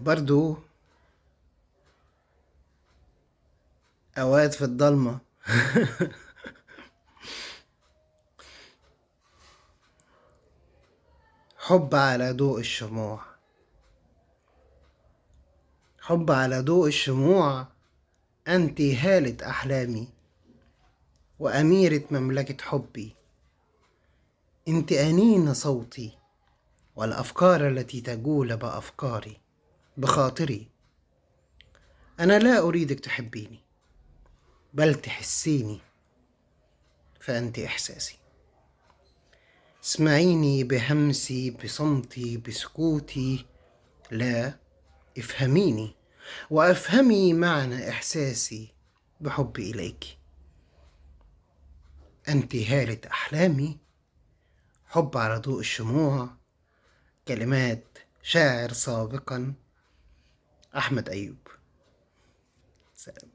برضو أوقات في الضلمة حب على ضوء الشموع، حب على ضوء الشموع، أنت هالة أحلامي وأميرة مملكة حبي، أنت أنين صوتي والأفكار التي تجول بأفكاري بخاطري. أنا لا أريدك تحبيني بل تحسيني، فأنت إحساسي. اسمعيني بهمسي بصمتي بسكوتي، لا افهميني وافهمي معنى إحساسي بحبي إليك. أنت هالة أحلامي، حب على ضوء الشموع. كلمات شاعر سابقا أحمد أيوب. سلام.